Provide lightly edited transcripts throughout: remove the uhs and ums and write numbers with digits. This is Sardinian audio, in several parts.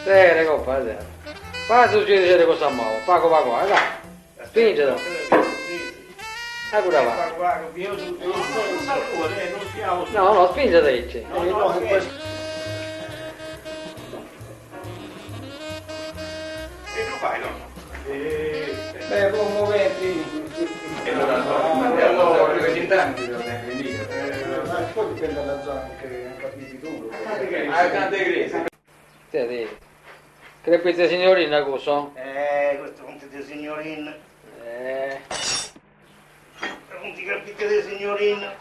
Tere, compa, tere. Fai su giri con sa mano, pagu pagu, va. Spingilo. Ancora va. No, no, spingete aici. Beh, po momenti. Poi dipende dalla zona che capivi tu. Senti, crepite signorina cussu? Eh, questo funt de signorina. Eh. Funt crapite de signorina.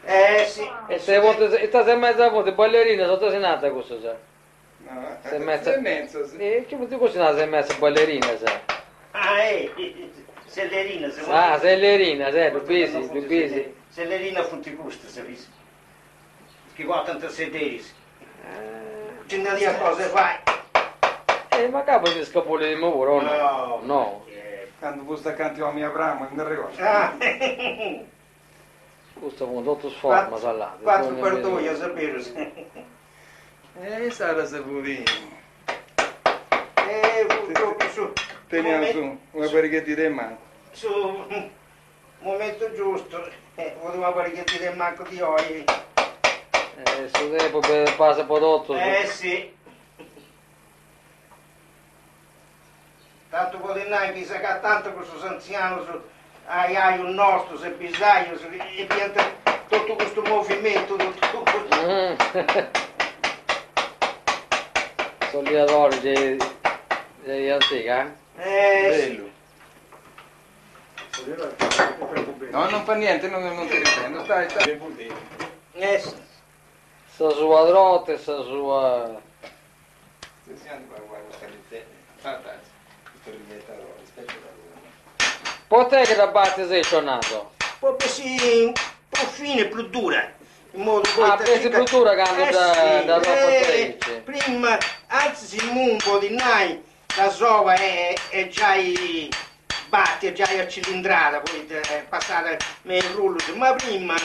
Eh sì. E se volte, e sei e mezza volte ballerina, sotto si nata questo sa. No, Sei e mezza. Sei e mezza, sì. E che vuol dire sei e mezza ballerina, sa? Ah, eh, sellerina, se Ah, sellerina, sì, più busy, più busy. Sellerina funt custa, se vis. Che qua tanto sederis. Ci andiamo a cose fai. Eh, ma capo si scapoli di nuovo, no? No. No. Quando busta accanto a mia Abramo, non ricordo. Ah, Questo con tutto sforma, sa là. Quattro per due, a sapere. Eh, sarà sapurino. Eh, purtroppo su. Teniamo su una parichetti di manco. Su momento giusto. Eh, volevo parichetti del manco di oggi. Eh, su tempo per passa prodotto. Eh sì. Tanto vuole neanche sa che tanto questo anziano su ai ai un nostro, se bisaio, se, e pianta tutto questo movimento, tutto questo. Mm. Sollevatori dei, degli antica, eh? Eh sì. Bello. No, non fa niente, non, non ti riprendo. Stai, stai. Eh sì. Sa sua drotta e sa sua... Se si andiamo a guardare questa rizzetta, fantastico. Questo rizzetta rispetto alla Potè che da batte sei tornato? Proprio sì, un po' fine, più dura. In modo poi Ah, da pensi circa- più dura quando Eh da, sì, da dopo eh, 13. Prima, anzi si un po' di nai, la sova è, è già i- batte, è già cilindrata, poi è passata nel rullo, ma prima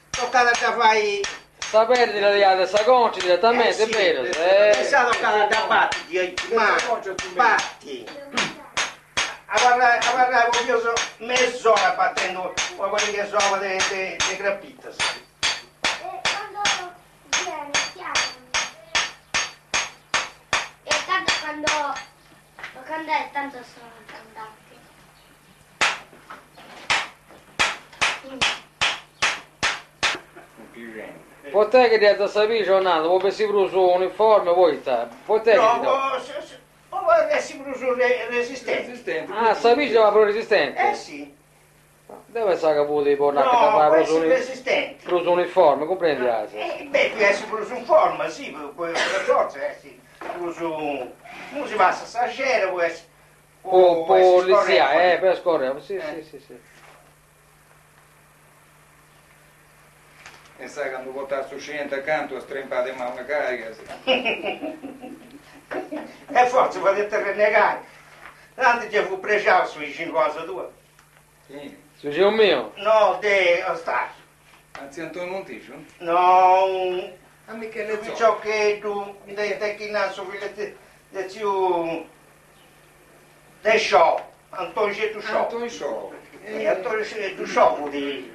toccata da fai... Sta perdita di altre, sa conci direttamente, Eh sì, è vero. È Eh. stato toccata da batti, di- ma batti. A parlare, a parlare proprio so, mezz'ora battendo con quelle che sono de, de, de crapittas. E quando viene, chiamami. E tanto quando, quando è tanto sono andati. più gente. Potè che di altre sapere tornato, vuoi si su uniforme, voi sta. Potè che ti do. No, se- se- o essere più re- resistente. Resistente. Ah, sapete va proprio resistente? Eh sì. Deve essere caputo di pornare che No, fa può proprio essere uni- resistente. proprio uniforme, comprendi? Asa? Eh, beh, può essere più in forma, sì, per, per forza, eh, sì. Più su... Non si passa stasera, può essere... Può, può essere polizia, scorrevole. eh, per scorrere, sì, Eh. sì, sì, sì. E sai quando porta su scende accanto a strempare ma una carica. Sì. E forse potete renegare. Tanto già fu pregiato sui 52. Sì. Su c'è un mio? No, de Ostasio. Anzi Antonio Monticio? No, un... A Michele Zoppo. Ciò che tu de de chi naso figlio de de zio de Shaw, Antonio Dusciò. Antonio Shaw. Eh, Antonio Dusciò fu di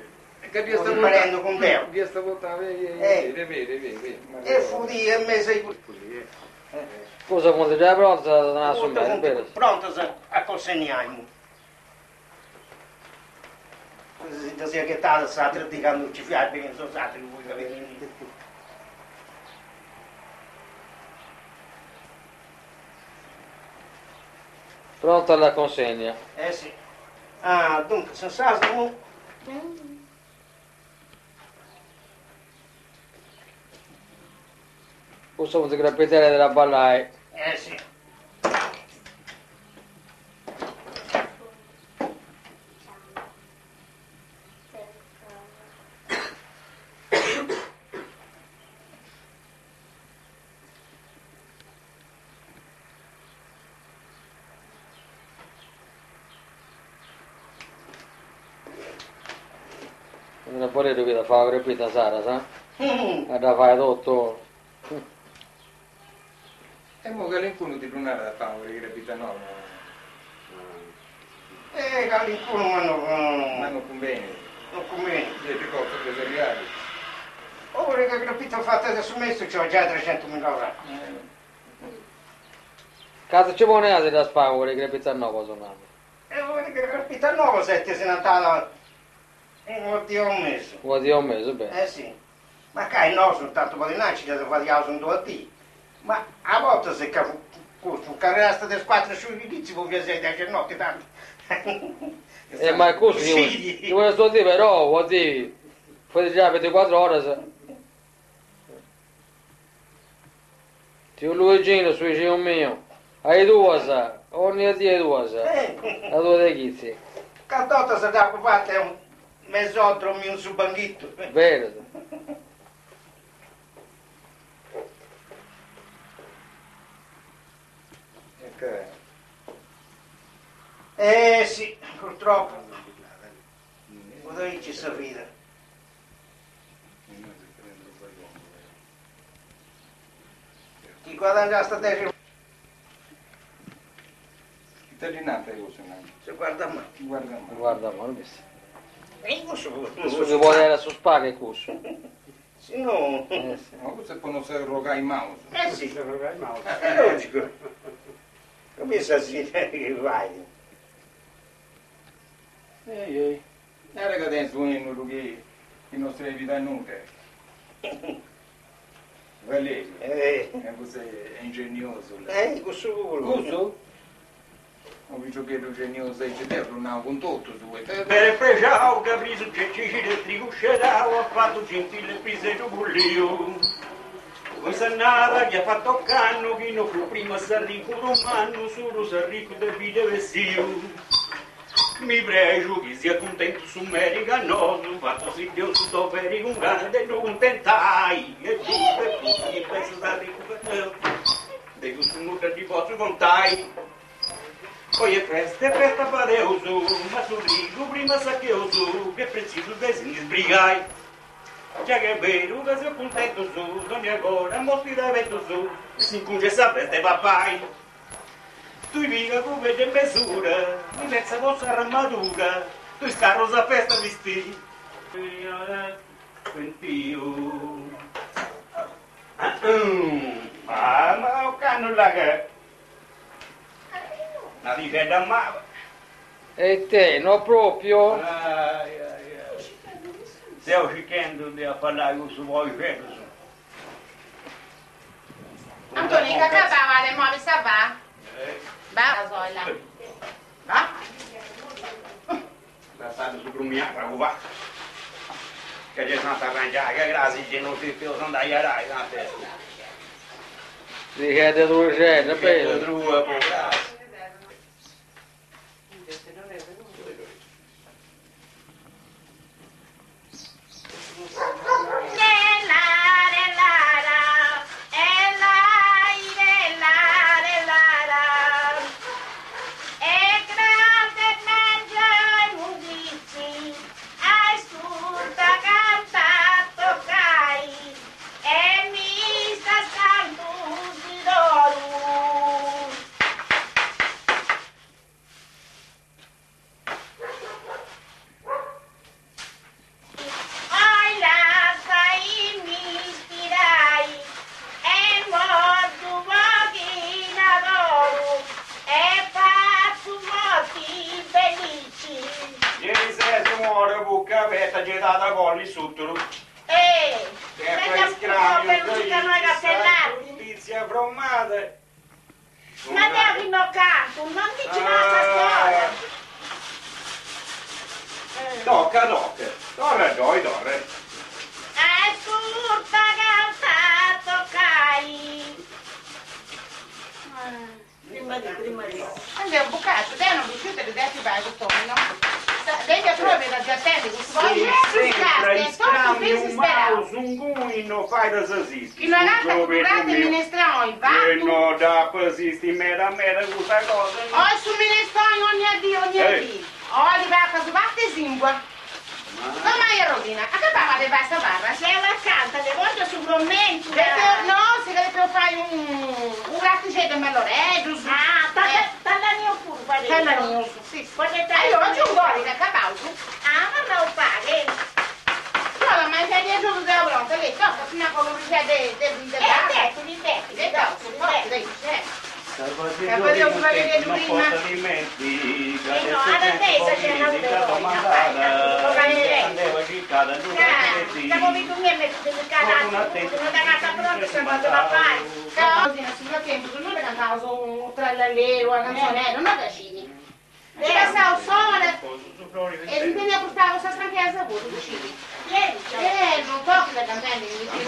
Che vi sta fu parendo con Deo. Vi sta volta, vedi, Eh. vedi, vedi, vedi. E fu di e mese Scusa, quando già pronta, non la assumere, vero? pronto a consegnare. Da sia che tale sa di quando ci fai perché sono stati voi capite. Pronta alla consegna. Eh sì. Ah, dunque, se sa Questo è un grappitello della ballai. Eh sì. Una boleddu chi da fai crepita Sara, sa? A dda fai totu. E mo calincunu ti ddu narat a fai una crepita noba. Eh, calincunu ma no. Ma no cumbenit. No cumbenit. Gei ti costat de seriali. Ora che crepita fatta de su mestu ci giai trecentumila francos. Cantu ci poniat a ddas fai una crepita noba su nanu? E una crepita noba sette si nant'at una dì e mesu. Una dì e mesu, beni. Eh sì. Mancai nosu tantu po dinai nci ddas fadiaus in duas dì, ma a bortas est ca custu incarrerasta de is cuatru su chitzi po fiat dexennoti tantu. E ma custu chi poniast duas dì però una dì fuit giai binticuatr'oras. Tiu Luiginu, su 'ixinu miu, a is duas, ònnia dì a is duas, a duas de chitzi. Cant'ortas dd'apu fata e mes'ora dromiu in su banchitu. Berus. Eh si, purtroppo, fut aici sa vida. Chi guadangiasta dexi. Ita ddi nant ai cussu nant? Su guardamanu. Guardamanu. Guardamanu, bissi. E cussu puru. Su chi podit a su spagu est cussu. Si no. Eh si. Ma cussu est po no s'arrogai is manus. Eh si. Est logicu. Cumintzat si chi fait. Ei ei. Nara ca tenis unu 'ennuru chi non srebit a nudda. Valeriu. Eh. E cussu est ingeniosu. Eh, cussu puru. Cussu? Unu piciocheddu geniosu aici, deu ddu nau cun totus, poita. Bene prexau ca frisu ce cixiri e trigu scerau at fatu gentile piseddu pulliu. Cun s'annada chi at fatu ocannu chi no fut prima s'arricu prus mannu solu s'arricu de bidda bessiu. Mi prexu chi siat cuntentu su meri ca nosu fatu si dd'eus su doveri cun gana de ddu cuntentai e giustu e prus chi pensu s'arricu de cussu nudda ndi potzu contai. Oi est festa e festa fadeus ma su trigu prima sacheus ca est pretzisu de si ndi sbrigai. Giai chi est beru ca seus cuntentus dònnia cosa mostit a eventus e s'incungia 'e sa festa 'e papai. Tui piga cubedda e mesura, mi pensa po s'armadura, tui is carrus a festa bistì. Pentiu. Ah, ma ocannu là che una dixedda maba. E te, no proprio? Ai ai ai. Seu circhendu de afallai cussu poixeddus. Antoni, ca acabau de movi sa va? Va, sola. Va? Lassadu su grumiai pagu fatu. Ca gei s'ant a arrangiai, ca crasi gei no depeus andai a arai sa festa. Dixedda truixedda, bellu. Trua po crasi. Oi lassaimi ispirai e mortu po chini adoru e fatzu morti felici. Gei ses un'ora bucca aperta gei t'at a colli s'ùturu. E E fai scramius de is fromada. Ma deo chi no canto, non ti ci naro sa storia. Tocca, tocca. Torra ddoi, torra. Ascurta canta toccai. Prima di, prima di. Andiamo bucato, deo non rifiuto di dare fai questo, no? Devi a trovare da attende questo Si sempre iscramiu maus inguni no fait a s'asisti. Chi non ha curate minestroni, va? E no dd'apu asisti meda meda custa cosa. Oi su minestroni ogni dì, ogni dì. Oi li va a su parte singua. Gomai Rosina, acabava de fai sa farra? Seu acanta de porta su fromentu. No, si ca depeus fai unu pratixeddu de malloreddus. Ah, tallanius puru fadeus. Tallanius, si. Aio, agiungu ca acabaus. Ah, ma no faghe. No, ma in di agiudu seu pronta, lei, tocca, si no con unu de de de Eh, detti, detti, De detti, detti, detti. Ca fadeus su paghededdu prima. Eh no, alla testa c'è una Ca povidu miu est mesu delicada, non dd'agatat pronta sa cosa da fai. Ca in su fratempus non dda cantaus unu trallalleu, una cantzonedda, no dda scidi. Nci passaus s'ora e intendiaus prus pagu sa stanchesa puru, ddu scidi. Eh, non tocat a cantendi, mi dici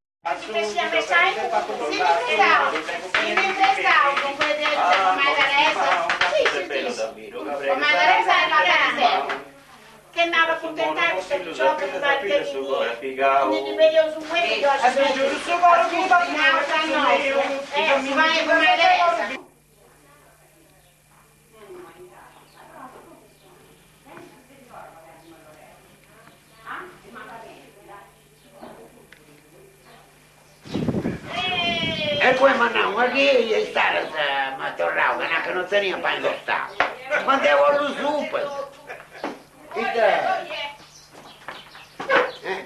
Si mi prestau, si mi prestau cun quelle de gomai Teresa, si si si, gomai Teresa est la de Che m'ava accontentai questa picciocca mi pare che mi quindi ti vedo su quello Eh, si vai gomai Teresa. E poi mandau una dì e insaras m'at torrau ca nat ca non teniat pani tostau. Ma deu 'ollu supas. Ita est?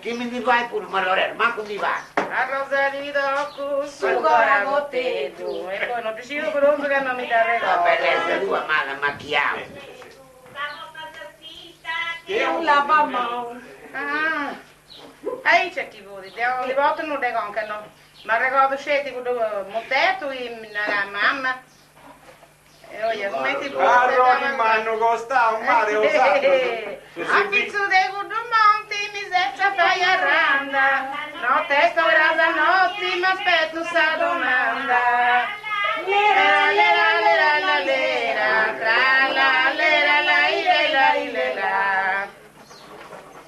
Chi mi ndi fait puru malloreddu, mancu ndi fait. A Rosa li toccu su coro a coteddu e poi non ddu sciu prus ca non mi La dd'arregordu. bellesa tua m'at ammachiau. Ah, aici est chi fut, deu a bortas non de conca no, m'arregordu sceti cuddu mutetu chi mi narat mamma e oia cumenti fut A pitzu de cuddu monti mi setzu a fai a randa, notesta o cras a noti m'aspetu sa domanda. Lera lera lera la lera, tra la lera la ire la ire la.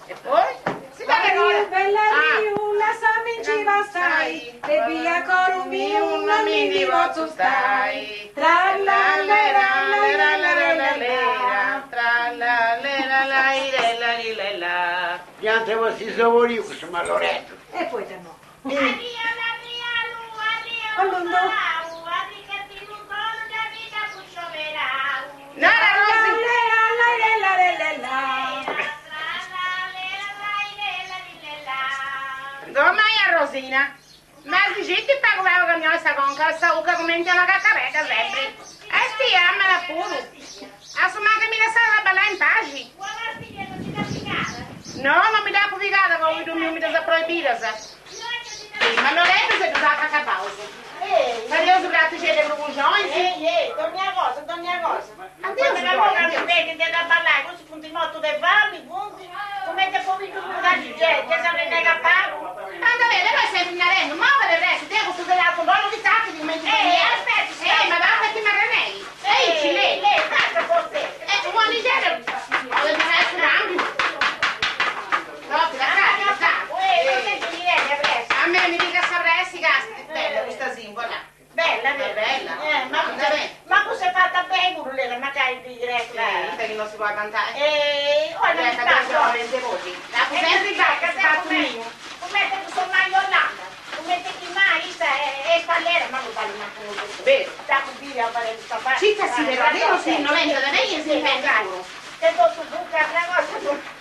E poi? Si Arriu, t'arregorda? bella Ah. arriu, lassaminci passai, e via coru miu, non mi ndi potzu stai. Tra la lera la la la la la lera, Tra la lera la ire la ire la. Iant essi saboriu cussu malloreddu. E poita no? Allundu. No, la La Rosi. lera la la la la la. Gomai a Rosina. Ma si genti pago pago camion sa conca, sa uca cumenti una caccaredda sempre. E sti amala puru. A su manca mi lassava ballare in pace. No, non mi dà pubblicato con i due mi dà proibidas. Sì, ma non è che se tu dà cacapauso. Fadeus gratis de brugujões. Ei, ei, dormi a cosa, dormi a cosa. Adeus, Quando la gloria, mi adeus. vede da ballare, questo punti morto de fame, punti, come te povi tu da gente, se ne pago. Anda bene, noi sempre in arena, ma per il resto, devo studiare al controllo di tacchi di momento Eh, aspetta, sì. Eh, ma va perché mi arrenei. Ehi, ci lei. Lei, faccia forse. Eh, un leggero. Ho il maestro cambio. No, ti la cacchio, sa. Eh, non sento niente adesso. A me mi dica sapresti, cazzo, bella questa simbola. Bella, È bella. Eh, ma, Anda bene. ma cosa è fatta bene pure lei, magari di diretta. Eh, che non si può cantare. Eh, ora non Eh, mi adesso piace. veramente voci. La E sempre mi fa, fa che che fa come come te sono mai Yolanda, come te chi mai sta e spallera, ma non parli manco molto. Vero. Sta con dire a fare questa parte. Citta si però, io si 90 da me si inventa pure. Che tu buca una cosa.